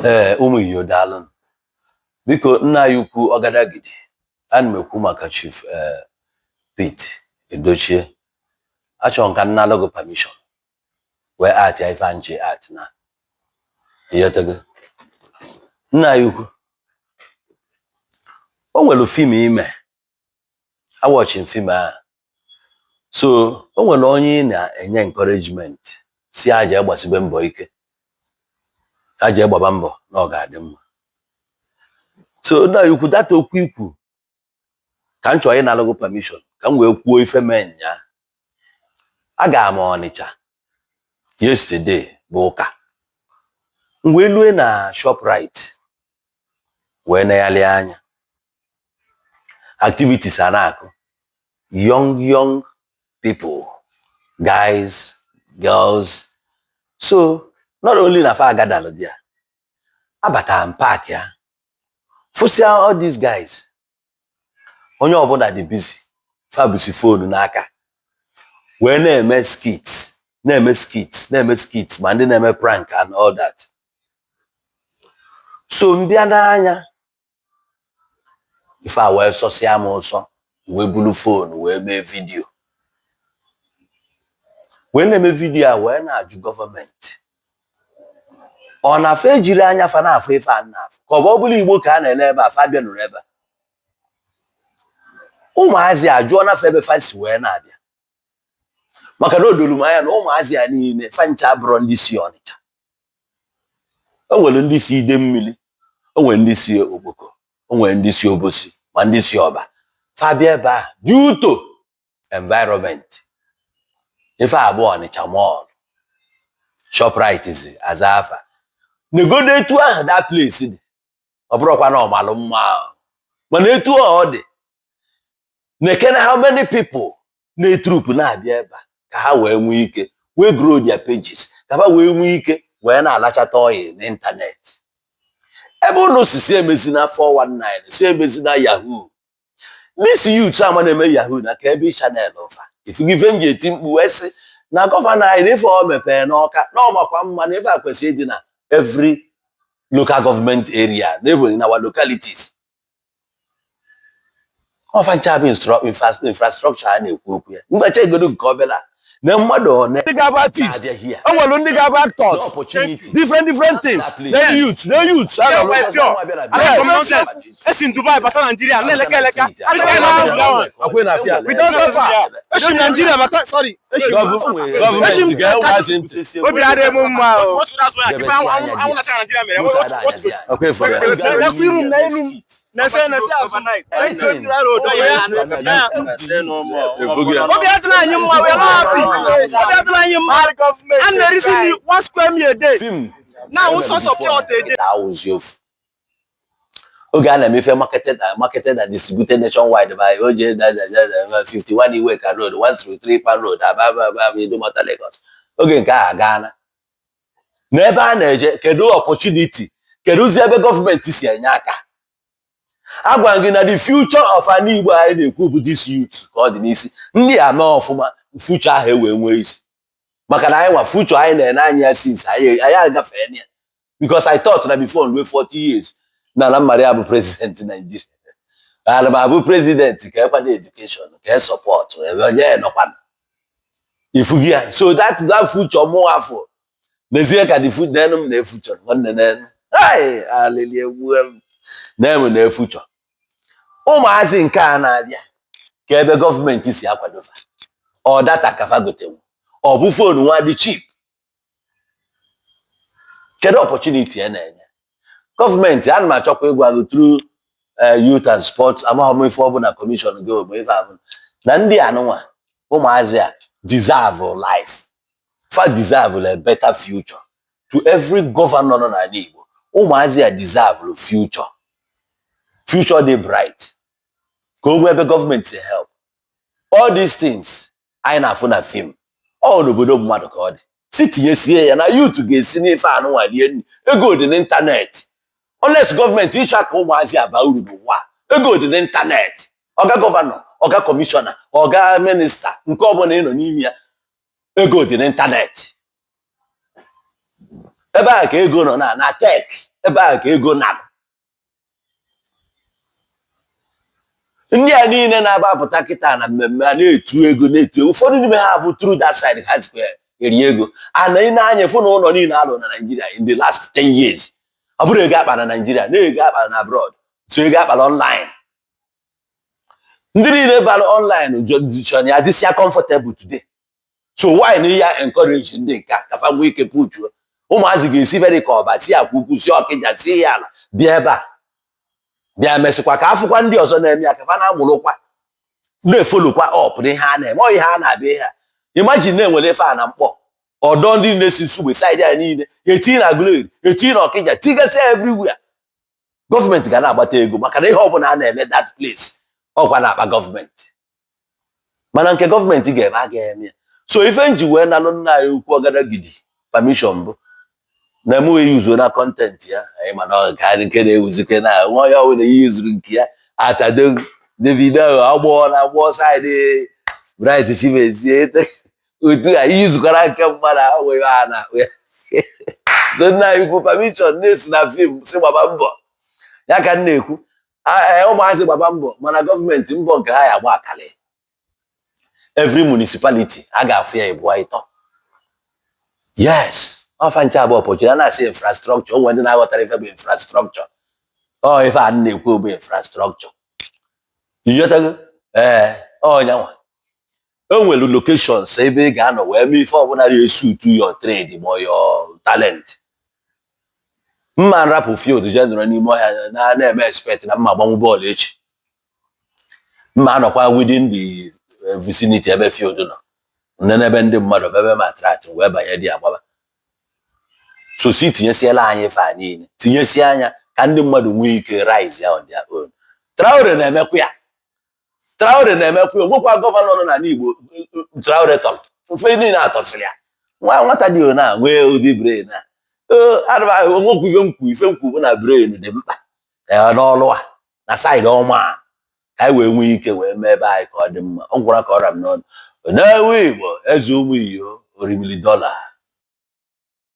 Ee, ụmụ iyo, daalụ. Biko, nna anyị ukwu Ọgadagidi, ana m ekwu maka Chief Pete Edochie. Achọrọ m ka m nalụ gị permission wee act ya ife nche act na ịghọtago. Nna anyị ukwu, o nwere film ime awatching film ahụ. So o nwere onye ị na-enye encouragement, si aja gbasibe mbọ ike, aja gbaba mbọ na ọ ga-adị mma. So nna anyị ukwu, data okwu ikwu ka m chọrọ ịnalụ gị permission ka m wee kwuo ife mee nya. Aga m Ọnịcha yesterday bụ ụka, m wee lue na Shoprite wee negharị anya activities a na-akụ, young young people, guys, girls. So not only na fa agadalụ there, abatara m park ya, fụsịa all these guys, onye ọbụla dị busy, fa busi phone n'aka wee na-eme skits, na-eme skits, na-eme skits, ma ndị na-eme prank and all that. So m bịa n'anya ife a wee sọsịa m ụsọ, wee buru phone wee mee video, wee na-eme video a, wee na-ajụ gọọmenti, ọ na-afọ ejiri anya fa na-afụ ife a na-afụ, ka ọ bụ ọbụla Igbo ka a na-ele ebe a, fa bịa nụrụ ebe a. Ụmụazị ajụọ nafa ebe fa si wee na-abịa, maka na o doro m anya na ụmụazị a niile fa ncha abụrọ ndị si Ọnịcha. O nwere ndị si ide mmiri, o nwere ndị si Okpoko, o nwere ndị si Obosi, ma ndị si Ọba. Fa bịa ebe a due to environment. Ife abụọ Ọnịcha Mall, Shoprite zi aza afa negodo etu ahụ that place dị. Ọ bụrụkwa na ọmalụ mma ahụ, mana etu ọ dị na-ekene how many people na-etroop na-abịa ebe a ka ha wee nwee ike wee grow their pages, ka ha wee nwee ike wee na-alachata oyi n'ịntanetị. Ebe unu si emezina 419, si emezina yahoo, this youth ama na-eme yahoo na ka ebe channel fa ifugife m ji eti mkpu wee sị na gọvanọ anyị na ife o mepere n'Ọka na ọmakwa mma, na ife a kwesịrị ịdị na every local government area na even in our localities. Ọfa ncha bụ infrastructure a na-ekwu okwu ya. Mgbacha egodo nke obela na mmadụ one Ndị ga-abụ artist, na-abịa here. O nwere ndị ga-abụ actors. No opportunity. Different different things. That place. The youth, the youth. Yes. Esi Dubai bata Nigeria na-eleka eleka. Akwe na afia. We don suffer. Esi m Nigeria bata, sorry. Gọọmenti gee ụmụazị ntị. Obi adịghị m mma o. Akwe for ya. Nekwa iru m na iru m. Na-ese na-ese Anything. Efugo ya. Obi adịla anyị mma, we are not happy. Obi adịla anyị mma. A na-erisi nri one square meal a day. Film Now source of pure water a day. Awụzi ofu oge a na-emefe marketed and distributed nationwide by OJ 51 Iweka Road, 1 through 3 Pan Road, Aba Aba Idumota, Lagos. Oge nke a agaana n'ebe a na-eje. Kedu opportunity? Kedụzi ebe gọọmenti si enye aka? Agwa gị na the future of an Igbo anyị na-ekwu bụ this youth, ka ọ dị n'isi ndị a mee ọfụma, future ahụ ewee nwee isi, maka na anyị nwa future anyị na-ene anya ya since anyị agafee ya, because I thought na before ruo 40 years na na Maria bụ president Nigeria, ana m abụ president ka ekwado education, ka e support ebe onye nọkwana ifugi ya. So that future mụ afọ n'ezie ka the future n'enu m na future nwanne n'enu. Ai, alili egbuo m na-emu na future ụmụazị nke a na-abịa, ka ebe gọọmenti si akwado fa, ọ data ka fa gotenwu, ọ bụ phone nwa dị cheap. Kedu opportunity a na-enye gọọmenti? Ana m achọkwa ịgwa gị through youth and sports, amaghị m ife ọbụla commission gị bụ ife ahụ, na ndị anụnwa, ụmụazị a deserve life, fa deserve a better future. To every governor nọ n'ala Igbo, ụmụazị a deserve future, future dị bright, ka o nwee ebe gọọmenti help. All these things anyị na-afụ na film, ọ n'obodo mmadụ ka ọ dị, si tinyesie ya na youth ga-esi n'ife anụnwa rie nri. Ego dị n'ịntanetị. Unless gọọmenti ịchọ ka ụmụazị aba uru n'ụwa, ego dị n'ịntanetị. Ọga gọvanọ, ọga kọmishọna, ọga minista, nke ọbụla ị nọ n'ime ya, ego dị n'ịntanetị. Ebe a ka ego nọ na tech. Ebe ahụ ka ego na ndị a niile na-agbapụta kịta na mmemme a na-etu ego, na-etu ego. Ụfọdụ n'ime ha bụ through that side ha sikwa eri ego. A na ị na-anya fụ na ụlọ niile alụ na Nigeria in the last 10 years, ọ bụrụ ego akpa na Nigeria na ego akpara na abroad, so ego akpara online. Ndị niile bara online jọchọ ya adịsịa comfortable today. So why na ya encourage ndị nke a ka fa nwee ike puchuo? Ụmụazị ga-esi very ka ọba si akwa ukwu, si Ọkịja, si ya ala bịa ebe a, bịa mesịkwa ka afụkwa ndị ọzọ na-eme ya, ka fa na-amụrụkwa, na-efollowkwa up n'ihe a na-eme. Ọ ihe a na-abịa ihe a, imagine na-enwere ife a na mkpọ ọdọ, ndị na-esi Nsugbe side a niile eti na Aguleri, eti na Ọkịja, tigasịa everywhere. Gọọmenti ga na-agbata ego maka na ihe ọbụla a na-eme that place ọkwa na-akpa gọọmenti. Mana nke gọọmenti ga-eme, a ga-eme ya. So ife nji wee nalụ nna anyị ukwu ọgadagidi permission bụ na emughị yuzuo na content ya anyị, mana ọ ka nke na-ewuzike na nwa onye ọbụla yuzuru nke ya atado. Davido agbọọ na agbọọ side Bright Chimezie otu a yuzukwara nke mmadụ ahụ nwere a na ya. So nna anyị ukwu permission na-esi na film si gbaba mbọ ya ka m na-ekwu. Ụmụazị gbaba mbọ, mana gọọmenti mbọ nke ha ya agba akali. Every municipality a ga-afụ ya ịbụọ ịtọ. Yes, ọfa nche abụọ pọchiri a na-asị infrastructure. Onwe ndị na-aghọtara ife bụ infrastructure. Ọ ife a na-ekwu bụ infrastructure, ịghọtago? Ee, ọnyanwa o nwere locations ebe ị ga-anọ wee mee ife ọbụla na-esuit your trade ma your talent. Mma nrapụ field jee nọrọ n'ime ọhịa na na-eme expect na mma agbanwu bọọlụ echi. Mma anọkwa within the vicinity ebe field nọ, nne ebe ndị mmadụ ebe ma attract wee banye dị agbaba. So si tinyesiela anyị ife a niile, tinyesie anya ka ndị mmadụ nwee ike rise ya on their own. Traore na-emekwa ya, Traore na-emekwa ya. Onwekwa governor nọ n'ala Igbo Traore tọrọ ofe niile atọsịrị ya. Nwa nwata dị ona nwee ụdị brain a, onwekwa ife nkwu, ife nkwu bụ na brain dị mkpa n'ọlụ a na side ọma a, ka anyị wee nwee ike wee mee ebe anyị ka ọ dị mma. Ọ gwara ka ọra m n'ọnụ na-ewe Igbo eze ụmụ iyo orimili dọla.